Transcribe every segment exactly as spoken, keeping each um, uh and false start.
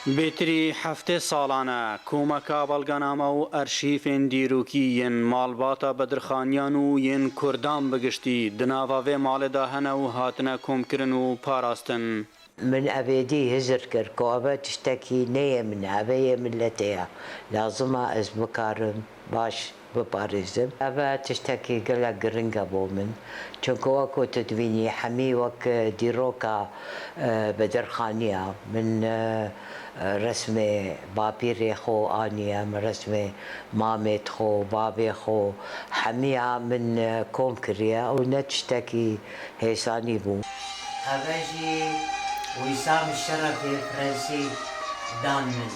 Bêtirî heftê salan e komeka belgename û erşîfên dîrokî yên malbata Bedirxaniyan û yên Kurdan bi giştî di nava vê malê de hene û hatine komkirin û parastin. Min ev êdî hizir kir ku ev tiştekî ne yê min e, ev yê miletê ye. Lazim e ez bikarim baş biparêzim. Ev tiştekî gelek giring e bo min. Çunku wek ku tu dibînî, hemî wek dîroka, e, Bedirxanî ye. Min, e, resmê bapîrê xwe aniye, min resmê mamê xwe, bavê xwe, hemiya min, e, kom kiriye û ne tiştekî hêsanî bû. Ev jî Wîsam Şerefê Frensî dan min.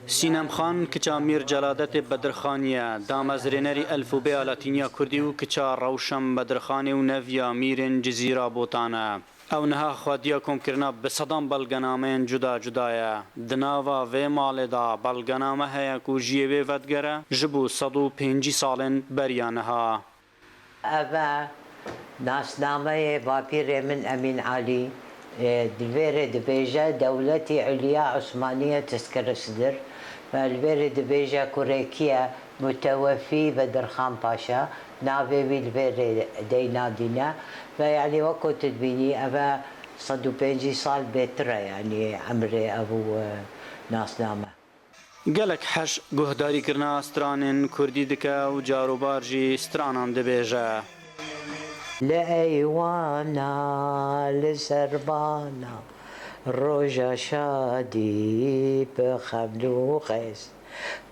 Sînem Xan kiça Mîr Celadetê Bedirxanî ye, damezrênerî elfûbeya latîniya kurdî û kiça Rewşen Bedirxanê û neviya Mîrên Cizîra Botan e. Ew niha xwediya komkirina bi sedan belgenameyên cuda cuda ye. Di nava vê malê de belgename heye ku jiyê wê vedigere ji bo sed û pêncî salên beriya niha. Ev e nasnameyê bapîrê min Emîn Alî. E, di vê rê dibêje, Dewletî Ulya Osmaniye Tezkere Sidir. Ve li vê rê dibêje, kurê kî ye? Mutewefî Bedirxan Paşa. Navê wî li vê rê dey nadîne. Ve yanî wek ku tu dibînî, ev e sed û pêncî sal bêtir e, yanî emrê ev û, e, nasname. Gelek hej guhdarîkirina stranên kurdî dike û carobar jî stranan dibêje. Li eywana, li serbana, roja şadî bi xeml û xêz.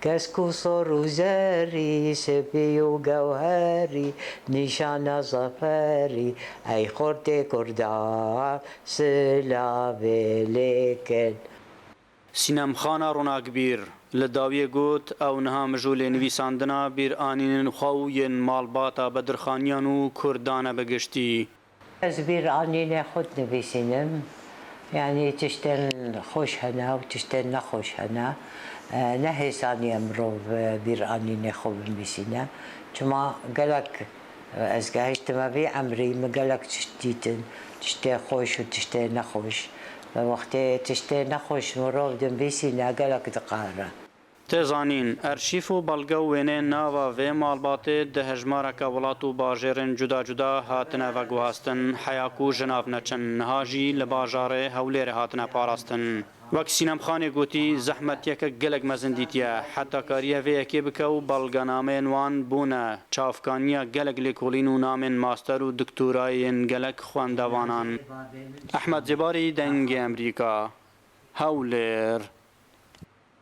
Kesk û sor û zerî, spî û gewherî, nîşana zaferî, ey xortê kurdan, silavê lê kin. Sînemxana Ronakbîr li dawiyê got, ew niha mijûlê nivîsandina bîranînên xwe û yên malbata Bedirxaniyan û Kurdan e bi giştî. Ez bîranînê xwe dinivîsînim. Yanî tiştên xweş hene û tiştên nexweş hene. E, ne hêsanî ye mirov, e, bîranînê xwe binivîsîne. Çima gelek Ez gehiştime vî emrî, min gelek tişt dîtin, tiştê xweş û tiştê nexweş. Ve wextê tiştê nexweş mirov dinivîsîne, gelek diqehire. Tê zanîn, erşîf û belge û wêneyên nava vê malbatê di hejmareke welat û bajêrên cuda cuda hatine veguhastin, heya ku ji nav neçin, niha jî li bajarê Hewlêrê hatine parastin. Wek Sînem Xanê gotî, zehmet yekek gelek mezin dîtiye, heta kariye vê yekê bike û belgenameyên wan bûne çavkaniya gelek lêkolîn û namên master û doktorayê yên gelek xwendevanan. Ehmed Zêbarî, Dengê Emerîka, Hewlêr.